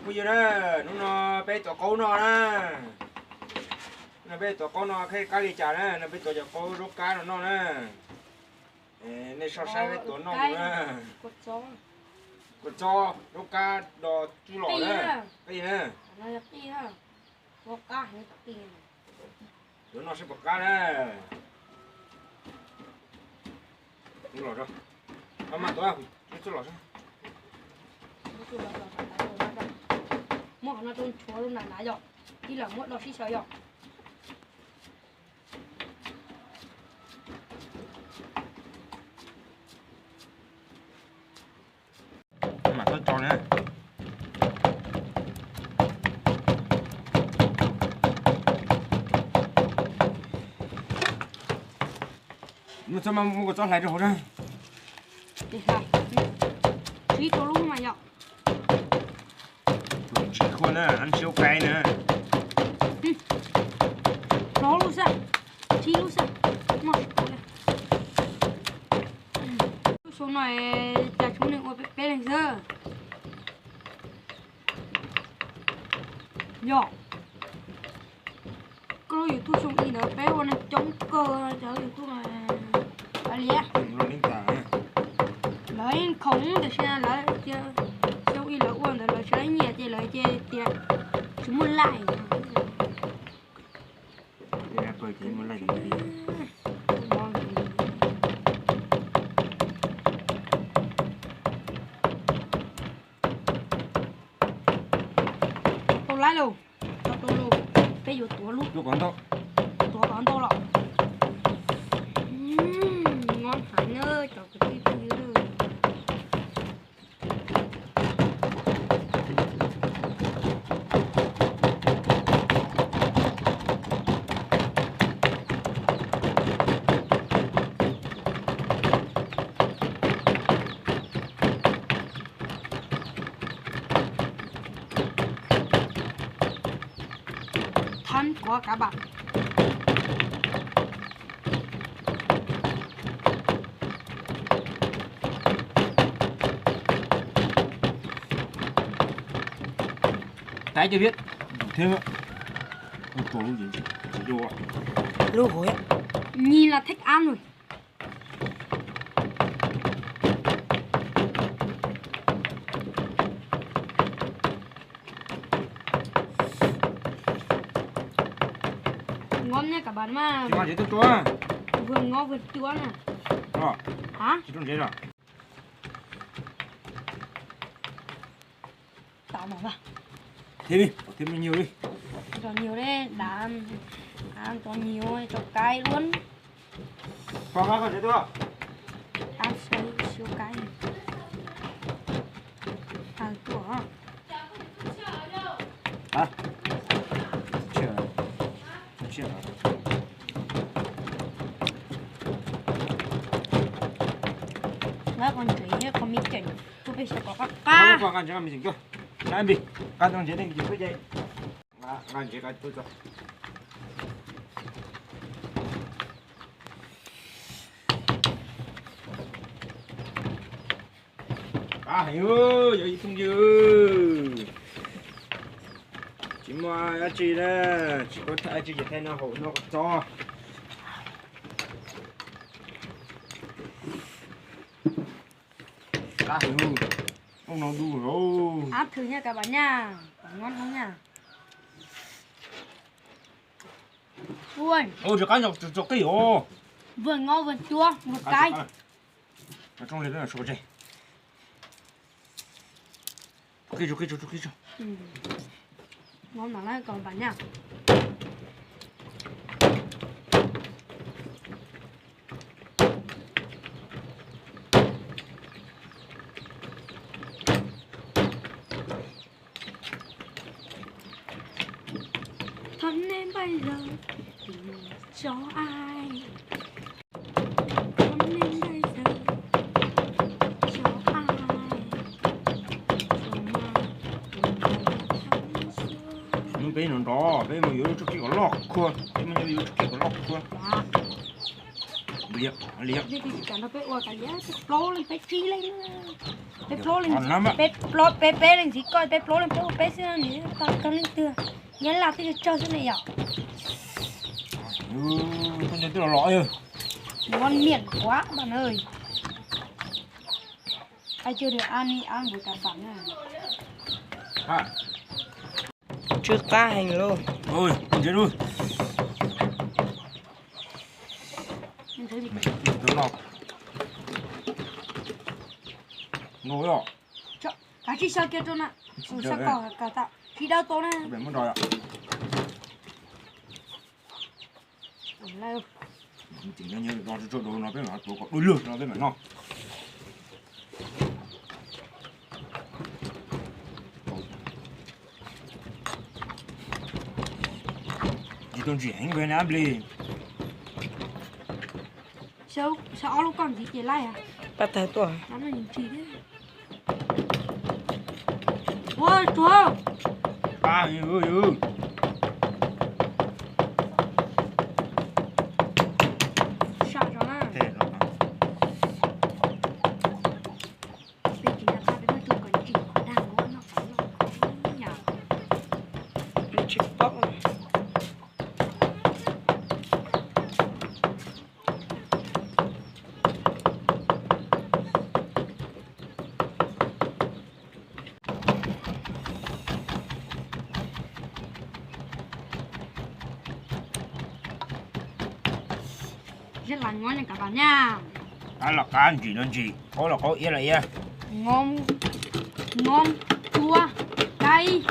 Phooj ywg na, hnub no peb tuav qaub noj na. No peb tuav qaub no qhib qab li cas na, no peb tuav cov qaub zaub kab no noj na. Nej soj saib peb tuav noj na. Kua txob zaub kab do tsuj lom na. Qij na. Tuav noj saib puas qab na. Tsuj lom, maj maj tuav, tsuj lom. Muab qhov no rau nchuav rau nram na yom, ib lam muab do sib xyaw yom. Mam tuaj tso na. Muab txhob, muab kua txob hlais rau hauv na. Tsib rau lub mas yom. Tsis khuaj na, hab siab kaib na. Plaub lub xwb, tsib lub xwb, muaj tsis tau li. Lub xyoo no cas tsis muaj neeg ua, peb leeg xwb. Yog koj lub YouTube xyoo ib ntawd peb ua neeg coob kawg, cov YouTube no. Lawv yeej khoom tiam sis lawv cia xyoo ib lawv ua ntawd lawv tsis nyiam ces lawv cia tias tsis muaj like. Tau laib lauj, tau tau lauj, peb yuav tuav lub, tuav kom ntau los. Nyob heev na cov kwv tij phooj ywg. Thab kuav kav vam. Tái cho biết. Thêm á. Ôi, trốn gì? Lúa hối á. Nhìn là thích ăn rồi. Ngon nha các bạn mà. Chị Mai, chị tôi chua. Vừa ngon vừa chua nè. Ờ. Hả? Chị trộn rễ rồi. Tao mà vào. Thêm đi, bỏ thêm nhiều đi. Cho nhiều đấy, đã ăn cho nhiều cho cay luôn. Con bác con sẽ tua. Ăn xíu, xíu cay. Ăn tua hả? Hả? Chưa. Chưa. Nó còn chỉ con mi chỉnh. Tus pem xyov kom qab qab. Qab qab, qab ntsev qab me ntsees tuaj. Qab npis, qab ntsev nej ntsees tuaj ces. Qab ntsev qab tuaj tso. Qab heev, yog ib phooj ywg. Tsis muaj dab tsi na, tsis paub thaij dab tsi ces thaij noj haus noj kua txob. Qab heev, ub no du. Áp thử nha các bạn nha. Có ngon không nha? Ui. Ôi, rau qab nrog tso qij os. Vừa ngon vừa chua, vừa cay. Nrog li no sua tseg. Qij tso, qij tso, qij tso. Ngon lắm các bạn nha. Thắm nên bây giờ tìm cho ai. Thắm nên bây giờ cho ai. Hnub peb nrov nrov, peb mus yuav lub tshoob kij kom loj khuab, peb mus yuav lub tshoob kij kom loj khuab. Li, li. Peb ua kav liam, peb plaub leej peb tsib leej, peb plaub leej, peb plaub peb peb leej ntxiv koj, peb plaub leej peb ua peb xwb, nws tau kawg leej twg, Nyab Laj twb tsawg xwb ne yom. Ngon miệng quá bạn ơi. Ai chưa được ăn đi ăn với cả bạn nha. Tsw qab heev lauj. Kav tsij xyaw kiag rau na. Xyaw kom kom tau, tsis dawb tau na. Tsis tau ntsim heev na plig. Xyaw ob lub koj ntxiv ces laij. Pab tag tuaj. Ua tsuag. Sam zog na. Qab los qab, ntsim los ntsim, qaub los qaub, iab los iab. Ngom, cua, kaib.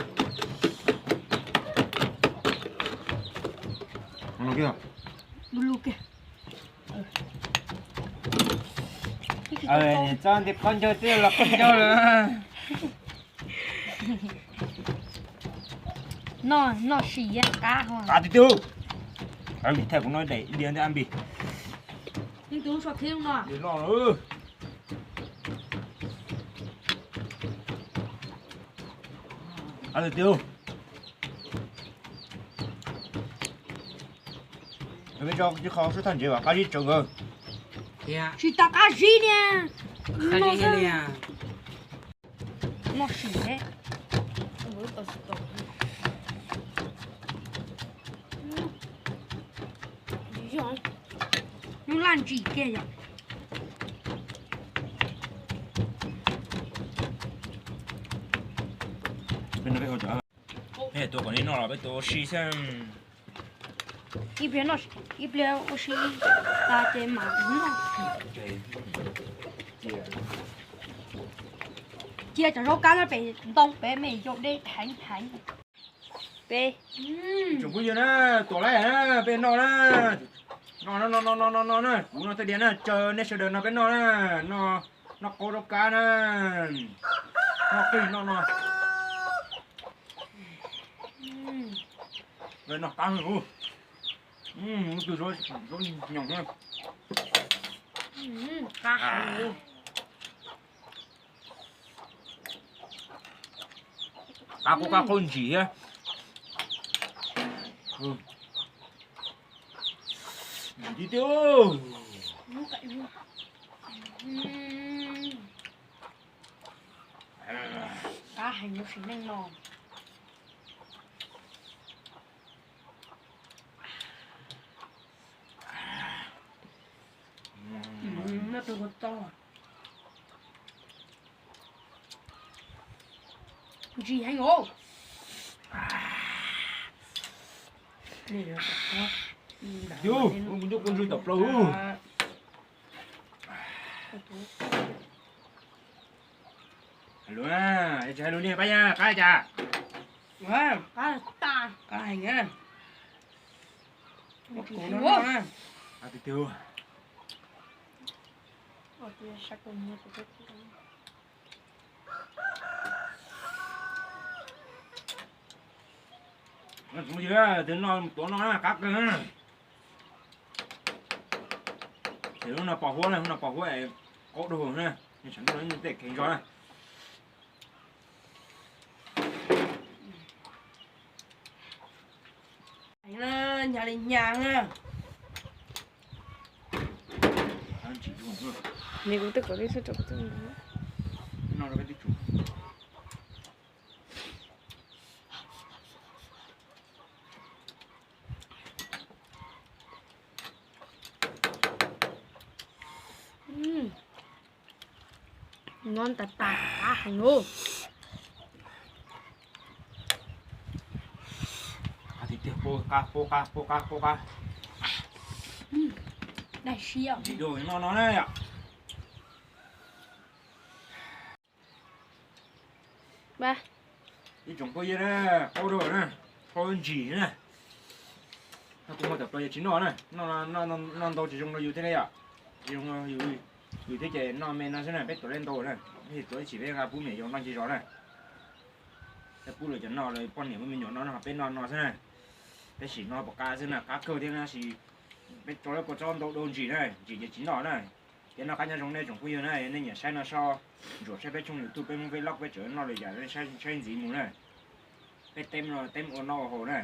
Txob nti qaub ncaug twb los qaub ncaug lawm. Noj, noj sim qab. Qab tiag tiag. Thaij kuv noj daim diav ntawm ab npis. Qab tiag tiag. Peb tso ib qho sub thaj ntsev vas qab zib tso nkawd. Tsis tas qab zib niag. Noj sim. Nws laj ntsim kiag yom. Peb tua kom nej noj los peb tua ua si xwb. Ib pliag ua si tas ces mam noj. Cia cov zaub kab no pem ntoo pem me yau deb heev heev. Peb, tsoom phooj ywg na, tuam laij na, peb noj na. Noj no no no no no na, kuv noj tej diav na, caw nej sawv daws noj peb noj na. Noj qaub zaub kab na. Noj qij noj no. Noj qab, tus zaub nyoos na. Qab qaub qab qaub ntsim thiab. Ntsim tiag tiag. Qab heev lub sim neej no. Ntsim heev os. Yus, kuv ntuj kuv ntswg tom plaub. Hais lus na, tsis hais lus li pab yaj qab cas. Qab tas, qab heev na. Qab tiag tiag. Tus no tuav no na, qab kawg na. Ces lub no pos huab na, lub no pos huab es qaub dua na, sawv ntxov tej kheev zog na. Nyas li nyas na. Nws kuv twb kom li sab rau kuv twb no. No tas tas qab heev lauj. Qab tiag tiag, pub qab, pub qab, pub qab, pub qab. Daig siab. Ntsim dua no no na yom. Ib tsoom phooj ywg na, qaub dua na, qaub ntsim na. Kuv muab cov plaub yawg tsis noj na, noj ntau tsis zoo rau yus thiab ne yom. Tsis zoo rau yus, yus thiab ces noj me no xwb na, peb tuav li ntau na. Peb tuav ib chim peb nqa pub niam yau noj ncig zos na. Peb pub lawv cov noj, lawv poj niam muaj me nyuam noj no, peb noj no xwb na. Peb sim noj pom qab xwb na, qab kawg thiab na, tab sis peb tso lawv kua txob ntau dua ntsim na, ntsim ces tsis noj na. Ces noj qab nyob zoo nej tsoom phooj ywg na, nej nyiam saib no so, ntsuam saib peb tshooj YouTube peb Hmoob Vlog, peb tseem noj lwm yam, saib ntxiv mus na. Peb teb no teb ua noj ua haus na.